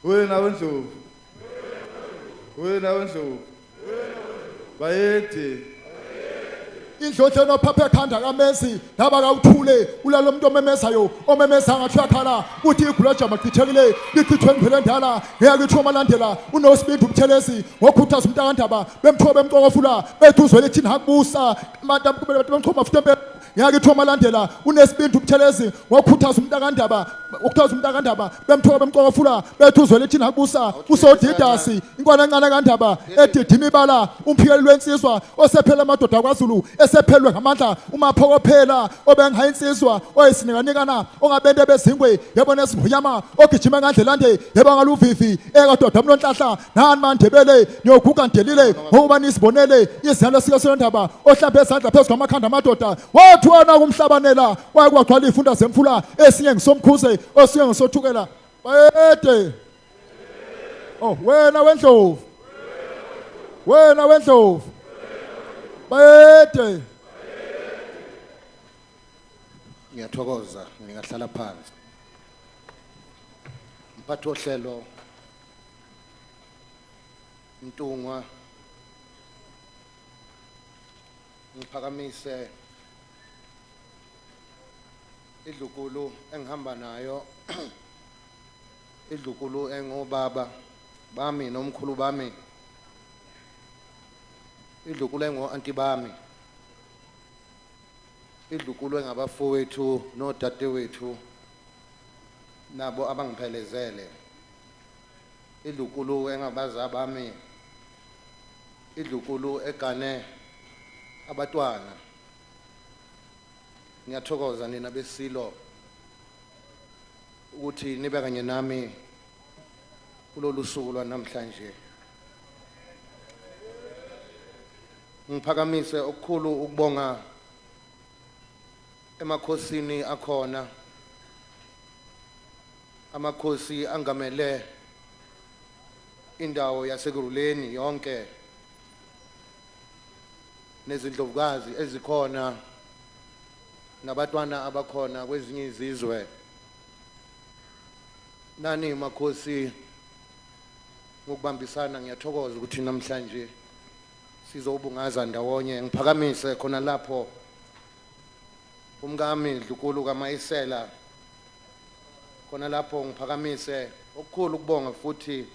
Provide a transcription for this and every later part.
Wena wendlovu. Wena wendlovu. Bayede. Indlodlo nophapha ekhanda kamezi naba kawuthule ulalo umuntu omemezayo omemeza ngathi uyakhala uthi igulaja machithekile lichithwe ngphele endala ngeke kithiwa malandela unosibindi uButhelezi ngokhuthaza umntakandaba bemthiwa bemcokofula bethuzwe lethini hakubusa bemchoma futhi empela ngeke kithiwa malandela unesibindi uButhelezi ngokhuthaza umntakandaba ukuthwaza umntakandaba bemthiwa bemcokofula bethuzwe lethini hakubusa usodidasi inkwana encane kandaba edidima ibala umphikeli lwensizwa osephela amadoda kwaZulu esephelwe ngamandla umaphokophela obengayi insizwa oyisinikanikana ongabende bezingwe yebo nesingonyama ogijima ngandlelande yebo ngaluvivi ekadoda mlonhlahla nani mandebele niyoguga ndelile ngokuba nisibonele izalo sika sondaba ohlambe ezandla phezu kwamakhanda amadoda wathwana kumhlabanela kwaye kwagcwala ifunda zemfula esinye ngisomkhuze osinye ngisothukela bayede. Oh wena wendlovu, wena wendlovu, bayede. Ngiyathokoza, ngingahlala phansi. Mphathi wohlelo Mntungwa, ngiphakamise idlukulu engihamba nayo, idlukulu engobaba bami nomkhulu bami, idlukulu engo-anti bami, idlukulu engabafowethu nodadewethu nabo abangiphelezele, idlukulu engabaza bami, idlukulu egane abatwana. Ngiyathokoza nina besilo ukuthi nibe kanye nami kulolu suku lwanamhlanje. Ngiphakamise okukhulu ukubonga emakhosini akhona, amakhosi angamele indawo yaseKurhuleni yonke nezindlovukazi ezikhona nabatwana abakhona kwezinye izizwe. Nani makhosi ngokubambisana ngiyathokoza ukuthi namhlanje sizobungaza ndawonye. Ngiphakamise khona lapho umkami Dlukulu kaMayisela, khona lapho ngiphakamise okukhulu ukubonga futhi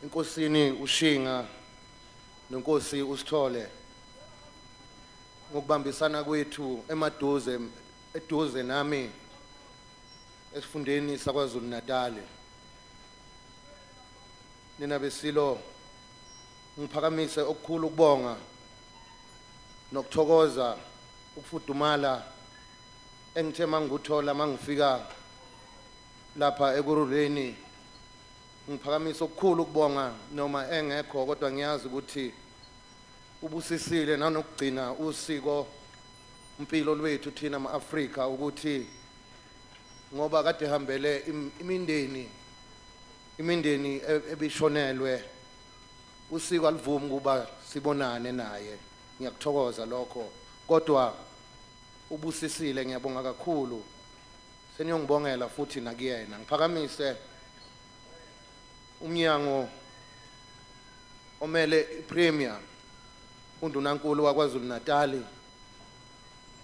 inkosini uShinga nenkosi uSithole ngokubambisana kwethu emaduze eduze nami esifundeni saKwaZulu Natal. Nina besilo ngiphakamise okukhulu ukubonga nokuthokoza ukufudumala engithe mangikuthola mangifika lapha eKurhuleni. Ngiphakamisa okukhulu ukubonga noma engekho, kodwa ngiyazi ukuthi ubusisile nanokugcina usiko impilo lwethu thina ama-Afrika, ukuthi ngoba kade hambele imindeni ebishonelwe, usiko alivumi kuba sibonane naye. Ngiyakuthokoza lokho, kodwa ubusisile, ngiyabonga kakhulu. Seniyongibongela futhi nakuyena. Ngiphakamise umnyango omele iPremier uNdunankulu waKwaZulu Natal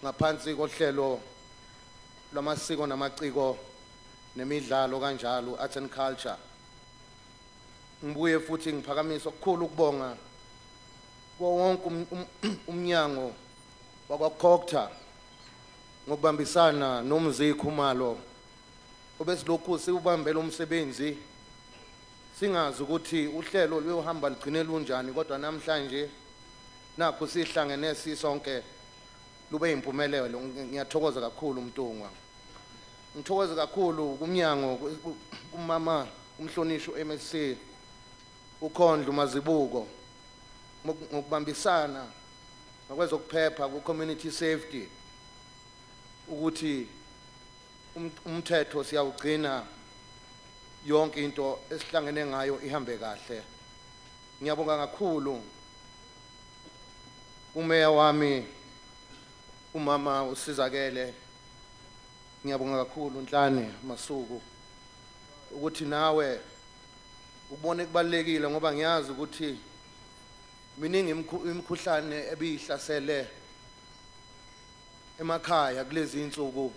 ngaphansi kohlelo lwamasiko namaciko nemidlalo kanjalo, arts and culture. Ngibuye futhi ngiphakamise okukhulu ukubonga kuwo wonke umnyango wakwaCogta ngokubambisana noMzi Khumalo obesilokhu siwubambela umsebenzi, singazi ukuthi uhlelo luyohamba ligcine lunjani, kodwa namhlanje nakho sihlangene sisonke lube impumelelo. Ngiyathokoza kakhulu Mntungwa, ngithokoza kakhulu kumnyango kumama umhlonishwa MSC uKhondlo Mazibuko ngokubambisana ngokwezokuphepha ku community safety, ukuthi umthetho siyawugcina, yonke into esihlangene ngayo ihambe kahle. Ngiyabonga kakhulu umeya wami umama uSizakele, ngiyabonga kakhulu Nhlane Masuku Ukuthi nawe ubone kubalekile ngoba ngiyazi ukuthi miningi imikhuhlane ebihlasele emakhaya kulezi insuku,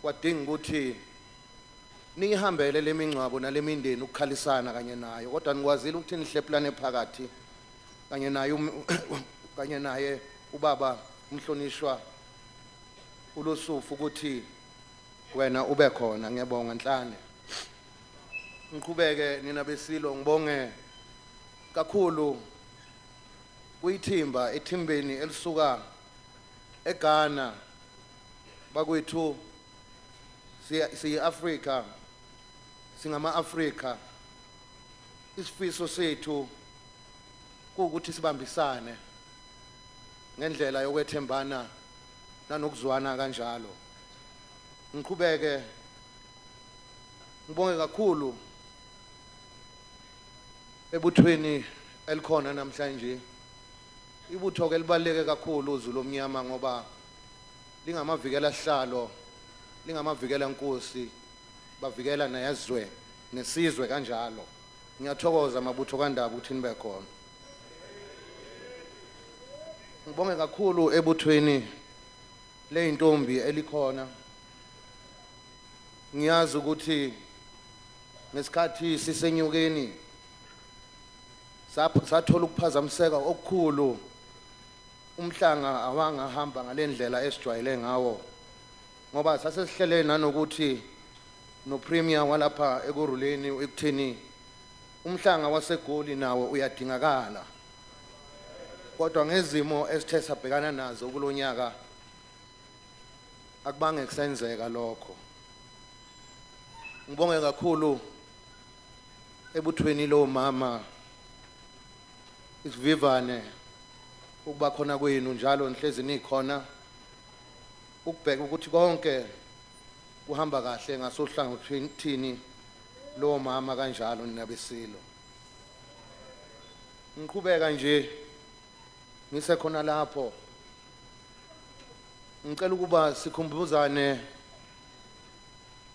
kwadinga ukuthi nihambele lemingcwabo nalemindeni ukukhalisana kanye nayo, kodwa nikwazile ukuthi nihleplane phakathi kanye naye kanye naye ubaba umhlonishwa uLusufu ukuthi wena ube khona. Ngiyabonga Nhlane. Ngiqhubeke nina besilo, ngibonge kakhulu kuyithimba ethimbeni elisuka eGhana. Bakwethu, siyi-Afrika, singama-Afrika, isifiso sethu kuwukuthi sibambisane ngendlela yokwethembana nanokuzwana kanjalo. Ngiqhubeke ngibonge kakhulu ebuthweni elikhona namhlanje. Ibutho ke libaluleke kakhulu uZulu omnyama ngoba lingamavikela sihlalo, lingamavikela nkosi, bavikela nezwe nesizwe kanjalo. Ngiyathokoza mabutho kaNdaba ukuthi nibe khona. Ngibonge kakhulu ebuthweni leyintombi elikhona. Ngiyazi ukuthi ngesikhathi sisenyukeni sathola ukuphazamiseka okukhulu, umhlanga awangahamba ngalendlela esijwayele ngawo, ngoba sasesihlele nanokuthi no premier walapha ekuruleni ekutheni umhlanga waseGoli nawo uyadingakala, kodwa ngezimo esithe sabhekana nazo kulonyaka akubange kusenzeka lokho. Ngibonge kakhulu ebuthweni lo mama isivivane ukuba khona kwenu njalo, nihlezi nikhona ukubheka ukuthi konke kuhamba kahle ngasohlangothini lo mama kanjalo nabesilo. Ngiqhubeka nje ngisekhona lapho, ngicela ukuba sikhumbuzane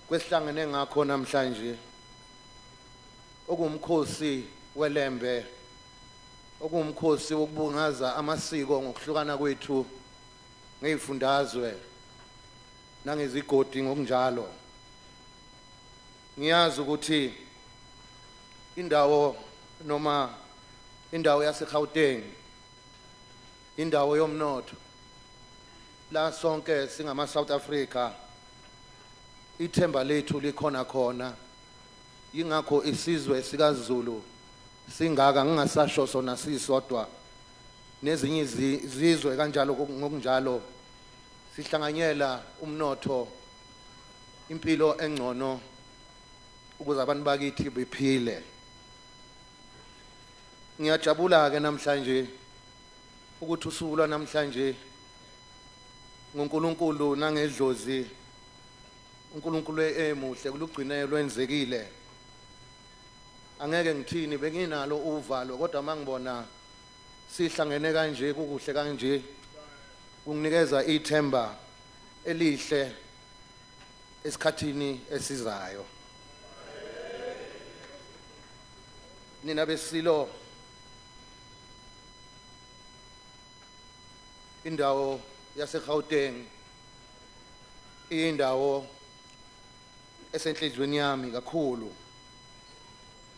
kwesihlangene ngakho namhlanje, okuwumkhosi weLembe, okuwumkhosi wokubungaza amasiko ngokuhlukana kwethu ngezifundazwe nangezigodi ngokunjalo. Ngiyazi ukuthi indawo noma indawo yaseGauteng indawo yomnotho, la sonke singama South Africa, ithemba lethu likhona khona, yingakho isizwe sikaZulu singaka, ngingasasho sona sisodwa, nezinye izizwe kanjalo ngokunjalo sihlanganyela umnotho, impilo engcono ukuze abantu bakithi bephile. Ngiyajabula ke namhlanje ukuthi usuku lwanamhlanje ngoNkulunkulu nangedlozi uNkulunkulu emuhle kulugcine lwenzekile. Angeke ngithini, benginalo uvalo, kodwa mangibona sihlangene kanje kukuhle kanje kunginikeza ithemba elihle esikhathini esizayo. Nina besilo, indawo yaseGauteng indawo esenhlizweni yami kakhulu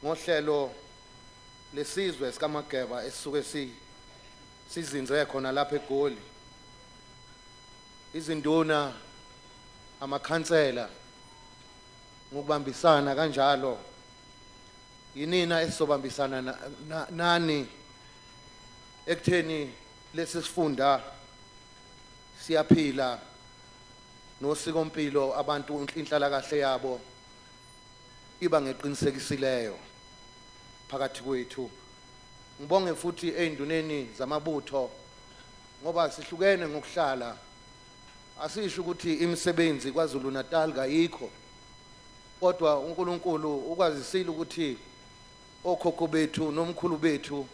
ngohlelo lesizwe sikaMageba esisuke sizinze khona lapha eGoli. Izinduna, amakhansela ngokubambisana kanjalo, yinina esisobambisana nani ekutheni lesi sifunda siyaphila nosikompilo, abantu inhlalakahle yabo iba ngeqinisekisileyo phakathi kwethu. Ngibonge futhi ey'nduneni zamabutho ngoba sihlukene ngokuhlala, asisho ukuthi imisebenzi KwaZulu Natal kayikho, kodwa uNkulunkulu ukwazisile ukuthi okhokho bethu nomkhulu bethu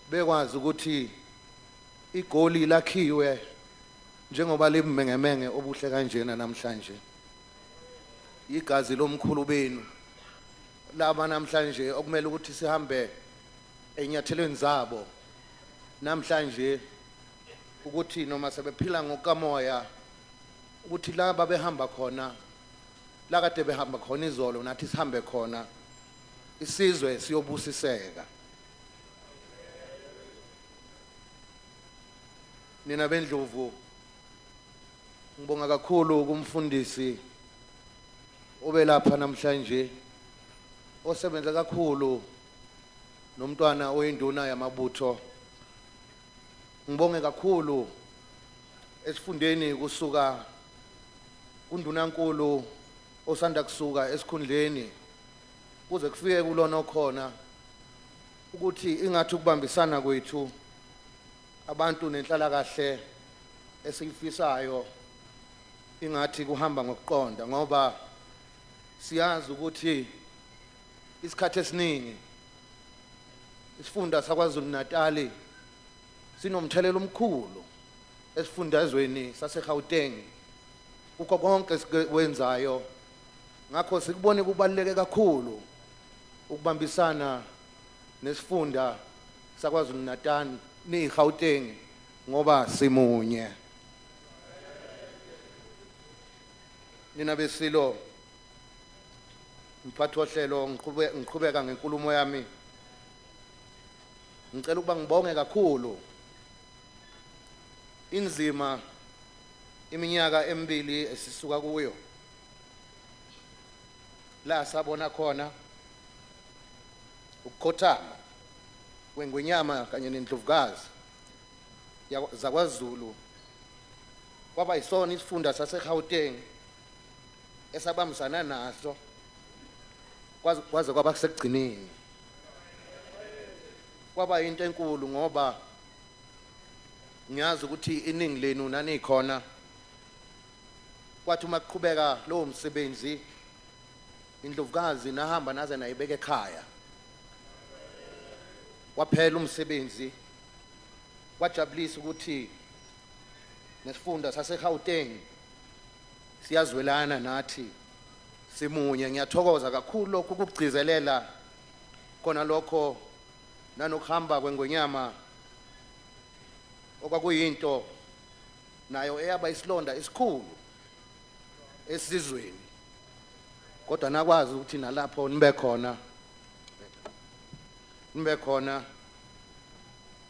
bekwazi ukuthi iGoli lakhiwe njengoba libumengemenge obuhle kanjena namhlanje. Igazi lomkhulu benu Laba namhlanje okumele ukuthi sihambe enyathelweni zabo namhlanje, ukuthi noma sebephila ngokamoya, ukuthi laba behamba khona la kade behamba khona izolo, nathi sihambe khona, isizwe siyobusiseka. Nina bendlovu, ngibonga kakhulu kumfundisi obelapha namhlanje, osebenza kakhulu nomntwana oyinduna yamabutho. Ngibonge kakhulu esifundeni kusuka kundunankulu osanda kusuka esikhundleni kuze kufike kulona okhona, ukuthi ingathi ukubambisana kwethu abantu nenhlalakahle esiyifisayo ingathi kuhamba ngokuqonda, ngoba siyazi ukuthi isikhathi esiningi isifunda saKwaZulu Natal sinomthelela omkhulu esifundazweni saseGauteng kukho konke esikwenzayo. Ngakho sikubone kubaluleke kakhulu ukubambisana nesifunda saKwaZulu Natal neGauteng, ngoba simunye. Nina besilo, mphathi wohlelo, ngiqhubeka ngenkulumo yami. Ngicela ukuba ngibonge kakhulu. Inzima iminyaka emibili esisuka kuyo, la sabona khona ukukhothama kwengwenyama kanye nendlovukazi zakwaZulu, kwaba yisona isifunda saseGauteng esabambisana naso kwaze kwaba sekugcineni. Kwaba into enkulu, ngoba ngiyazi ukuthi iningi lenu nanikhona. Kwathi uma kuqhubeka lowo msebenzi, indlovukazi nahamba naze nayibeka ekhaya, waphela umsebenzi. Kwajabulisa ukuthi nesifunda saseGauteng siyazwelana nathi, simunye. Ngiyathokoza kakhulu lokhu ukugcizelela khona lokho, nanokuhamba kwengonyama okwakuyinto nayo eyaba isilonda esikhulu esizweni, kodwa nakwazi ukuthi nalapho nibe khona, nibe khona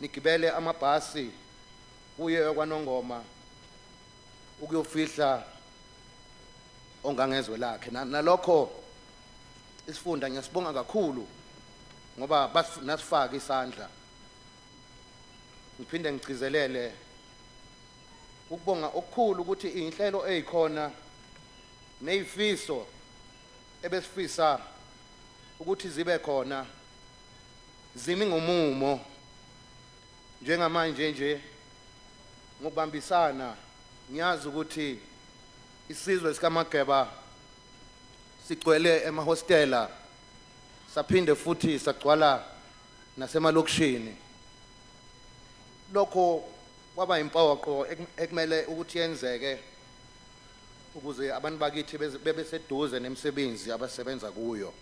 nigibele amabhasi kuye kwaNongoma ukuyofihla ongangezwe lakhe. Nalokho isifunda ngiyasibonga kakhulu, ngoba nasifaka isandla. Ngiphinde ngigcizelele ukubonga okukhulu ukuthi inhlelo ezikhona nezifiso ebesifisa ukuthi zibe khona zimi ngomumo njengamanje nje ngokubambisana. Ngiyazi ukuthi isizwe sikaMageba sigcwele emahostela, saphinde futhi sagcwala nasemalokishini. Lokho kwaba impoqo ekumele ukuthi yenzeke ukuze abantu bakithi bebe seduze nemisebenzi abasebenza kuyo.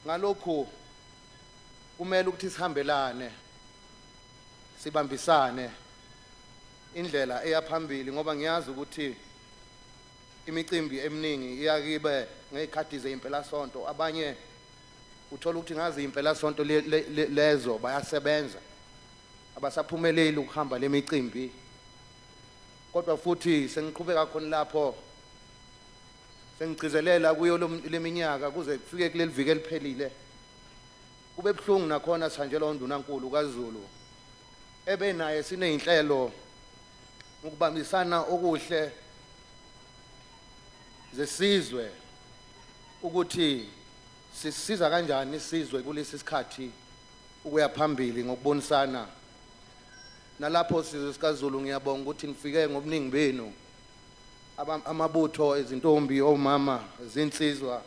Ngalokhu kumele ukuthi sihambelane, sibambisane indlela eyaphambili, ngoba ngiyazi ukuthi imicimbi eminingi iyakibe ngezikhathi zeimpelasonto. Abanye uthola ukuthi ngazi impelasonto lezo bayasebenza, abasaphumeleli ukuhamba lemicimbi. Kodwa futhi sengiqhubeka khona lapho, sengigcizelela kuyo leminyaka kuze kufike kuleli viki eliphelile. Kube buhlungu nakhona sihanjelwa undunankulu kaZulu ebe naye sineyinhlelo ukubambisana okuhle zesizwe, ukuthi sisiza kanjani isizwe kulesi sikhathi ukuya phambili ngokubonisana. Nalapho sizwe sikaZulu, ngiyabonga ukuthi nifike ngobuningi benu, amabutho ezintombi, omama, izinsizwa,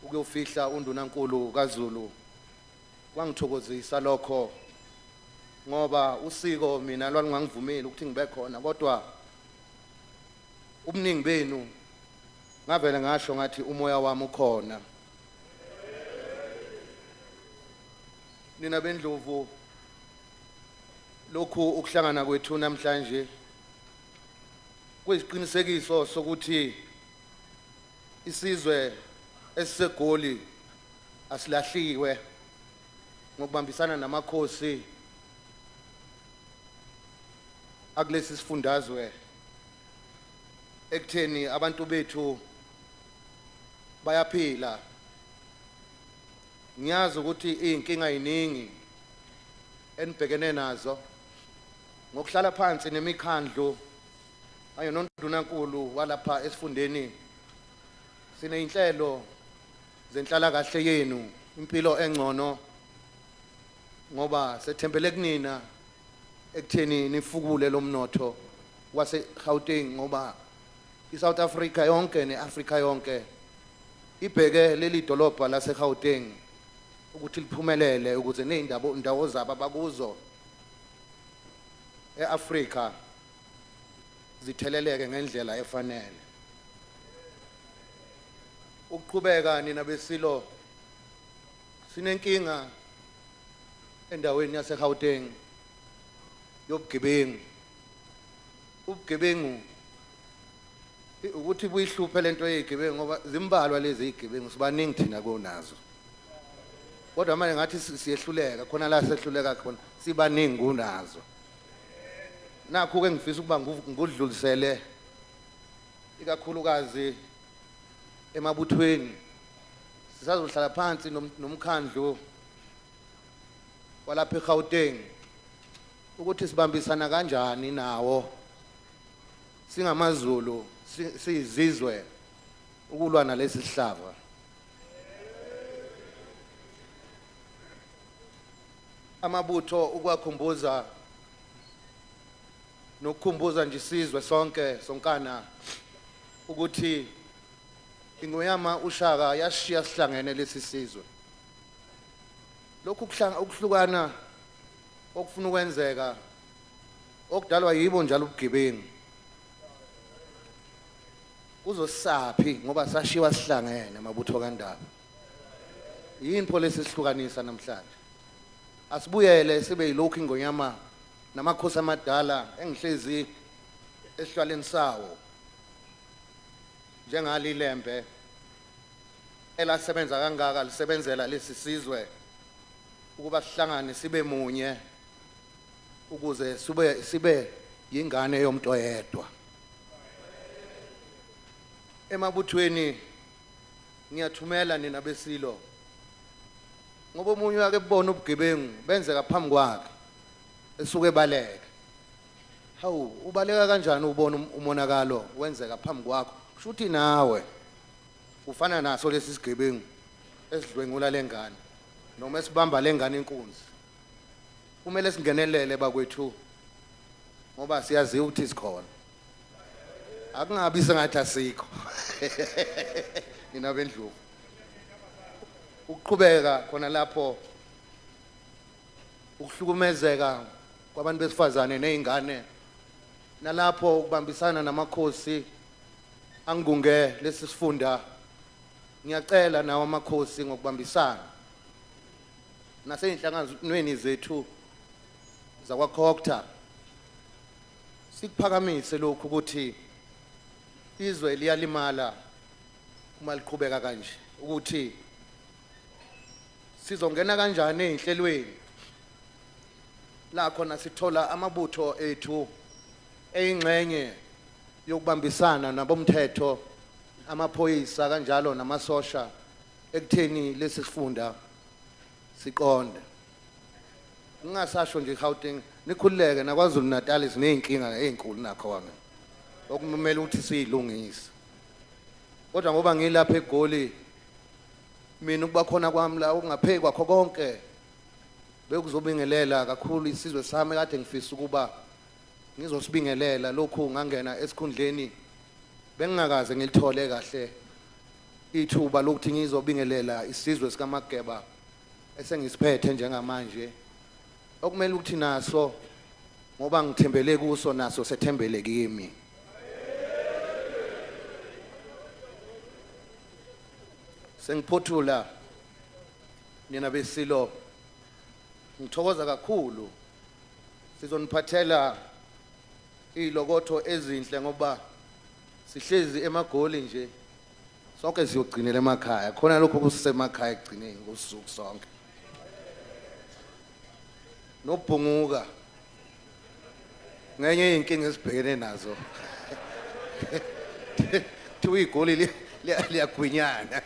ukuyofihla undunankulu kaZulu. Kwangithokozisa lokho, ngoba usiko mina lwalungangivumeli ukuthi ngibe khona, kodwa ubuningi benu Ngavele ngasho ngathi umoya wami ukhona. Nina beNdlovu, lokhu ukuhlangana kwethu namhlanje kuyisiqinisekiso sokuthi isizwe esiseGoli asilahliwe ngokubambisana namakhosi akulesi sifundazwe ekutheni abantu bethu bayaphila. Ngiyazi ukuthi izinkinga iningi enibhekene nazo ngokuhlala phansi nemikhandlu ayo nondunankulu walapha esifundeni. Sineyinhlelo zenhlalakahle yenu, impilo engcono, ngoba sethembele kunina ekutheni nifukule lomnotho wase Gauteng, ngoba iSouth Africa yonke neAfrica yonke ibheke leli dolobha lase Gauteng ukuthi liphumelele ukuze nezindawo ndawo zabo abakuzo eAfrica zitheleleke ngendlela efanele. Ukuqhubeka nina besilo, sinenkinga endaweni yase Gauteng yobugebengu. Ubugebengu ukuthi buyihluphe lento yezigebengu, ngoba zimbalwa lezi zigebengu, sibaningi thina kunazo. Kodwa manje ngathi siyehluleka khona la, sehluleka khona, sibaningi kunazo. Nakho ke ngifisa ukuba ngudlulisele ikakhulukazi emabuthweni. Sisazohlala phansi nomkhandlu walapha eGauteng ukuthi sibambisana kanjani nawo singamaZulu, siyizizwe ukulwa nalesi sihlava. Amabutho ukwakhumbuza nokukhumbuza nje isizwe sonke sonkana ukuthi iNgonyama uShaka yashiya sihlangene lesi sizwe. Lokhu ukuhlukana okufuna ukwenzeka okudalwa yibo njalo ubugebengu kuzosaphi, ngoba sashiwa sihlangene amabutho kaNdaba. Yini pho lesihlukanisa namhlanje? Asibuyele sibe yilokhu iNgonyama namakhosi amadala engihlezi esihlwaleni sawo, njengalilembe elasebenza kangaka lisebenzela lesi sizwe ukuba sihlangane sibe munye ukuze sibe yingane yomuntu oyedwa. Emabuthweni ngiyathumela nina besilo, ngoba omunye uyake kubona ubugebengu benzeka phambi kwakhe esuke ebaleka. Hawu, ubaleka kanjani ubona umonakalo wenzeka phambi kwakho? Kusho ukuthi nawe ufana naso lesi sigebengu esidlwengula lengane noma esibamba lengane inkunzi. Kumele singenelele bakwethu, ngoba siyaziwa ukuthi sikhona. Akungabi sengathi asikho. Nina beNdlovu, ukuqhubeka khona lapho ukuhlukumezeka kwabantu besifazane nezingane, nalapho ukubambisana namakhosi angunge lesi sifunda. Ngiyacela nawo amakhosi ngokubambisana naseyinhlanganweni zethu zakwaCogta sikuphakamise lokhu ukuthi izwe liyalimala uma liqhubeka kanje, ukuthi sizongena kanjani ezinhlelweni la khona sithola amabutho ethu eyingxenye yokubambisana nabomthetho, amaphoyisa kanjalo namasosha ekutheni lesi sifunda siqonde. Ngingasasho nje Gauteng, nikhululeke naKwaZulu Natal sineyinkinga ezinkulu nakhona okumele ukuthi siyilungise. Kodwa ngoba ngilapha eGoli, mina ukuba khona kwami la okungapheki kwakho konke bekuzobingelela kakhulu isizwe sami kade ngifisa ukuba ngizosibingelela. Lokhu ngangena esikhundleni bengingakaze ngilithole kahle ithuba lokuthi ngizobingelela isizwe sikaMageba esengisiphethe njengamanje, okumele ukuthi naso ngoba ngithembele kuso naso sethembele kimi. Sengiphothula nina besilo, ngithokoza kakhulu. Sizoniphathela izilokotho ezinhle ngoba sihlezi emaGoli nje, sonke siyogcinela emakhaya. Khona lokho kusemakhaya ekugcineni ngosuku sonke. Nobhunguka ngenye yey'nkinga esibhekene nazo. Kuthiwa iGoli liyagwinyana.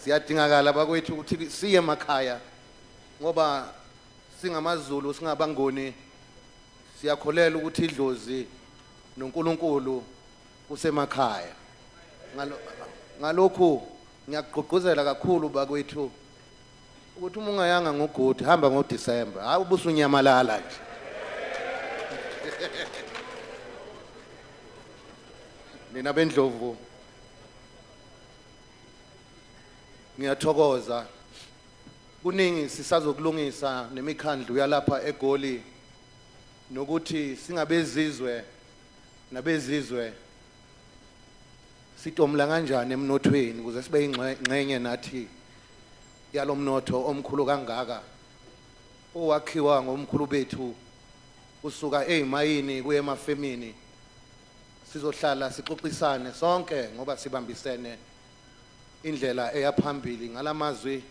Siyadingakala bakwethu ukuthi siye emakhaya ngoba singamaZulu, singabangoni, siyakholelwa ukuthi idlozi noNkulunkulu kusemakhaya. Ngalokhu ngiyakugqugquzela kakhulu bakwethu ukuthi uma ungayanga ngoGudi hamba ngoDisemba, hayi ubusunyamalala nje. Nina bendlovu ngiyathokoza. Kuningi sisazokulungisa nemikhandlu yalapha eGoli, nokuthi singabezizwe nabezizwe sitomla kanjani emnothweni ukuze sibe ingxenye nathi yalomnotho omkhulu kangaka owakhiwa ngomkhulu bethu kusuka ezimayini kuye emafemini. Sizohlala sixoxisane sonke ngoba sibambisene indlela eyaphambili. Ngalamazwi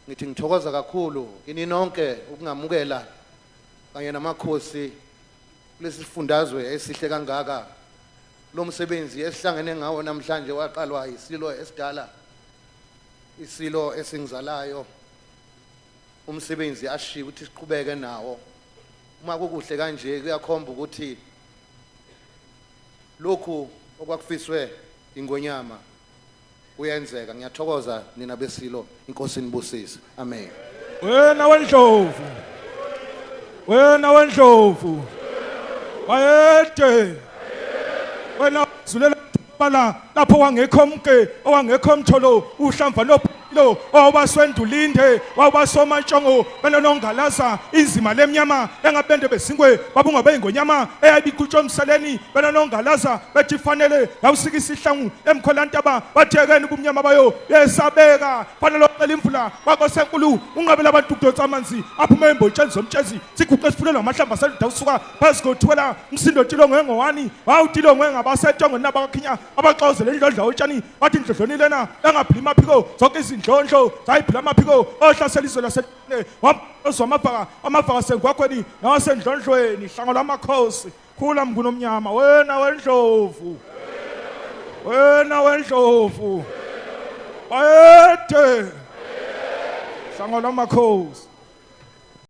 ngithi ngithokoza kakhulu kini nonke ukungamukela kanye namakhosi kulesi sifundazwe esihle kangaka. Lo msebenzi esihlangene ngawo namhlanje waqalwa isilo esidala, isilo esingizalayo, umsebenzi ashiye ukuthi siqhubeke nawo. Uma kukuhle kanje kuyakhomba ukuthi lokhu okwakufiswe ingonyama kuyenzeka. Ngiyathokoza nina besilo, inkosi inibusise. Amen. Wena wendlovu, wena wendlovu, bayede wena zulela bala lapho wangekho mke owangekho mtholo uhlamva lo owabaswendulinde wawasomantshongo benonongalaza inzima lemnyama engabende besingwe babungabe ingonyama eyayibigutsho emseleni benonongalaza bethi fanele yawusika isihlangu emkholantaba bathekeni ubumnyama bayo yesabeka fanele ocela imvula kwakosenkulu unqabela abantu ukudonsa amanzi aphume embotsheni zomtshezi siguqe sifulelwa amahlamba seluda usuka phezu kothwela umsindo tilongwe ngowani wawutilongwe ngabasetongweni nabakhinya abaxozele indlondla otshani bathi indlondloni lena engaphila amaphiko zonke izindlondlo zayiphila amaphiko ohlasela izwe lasene wamozwa amavaka amavaka sengwakweni nawasendlondlweni hlango lwamakhosi. Khula mngunomnyama wena wendlovu, wena wendlovu, bayede hlango lwamakhosi.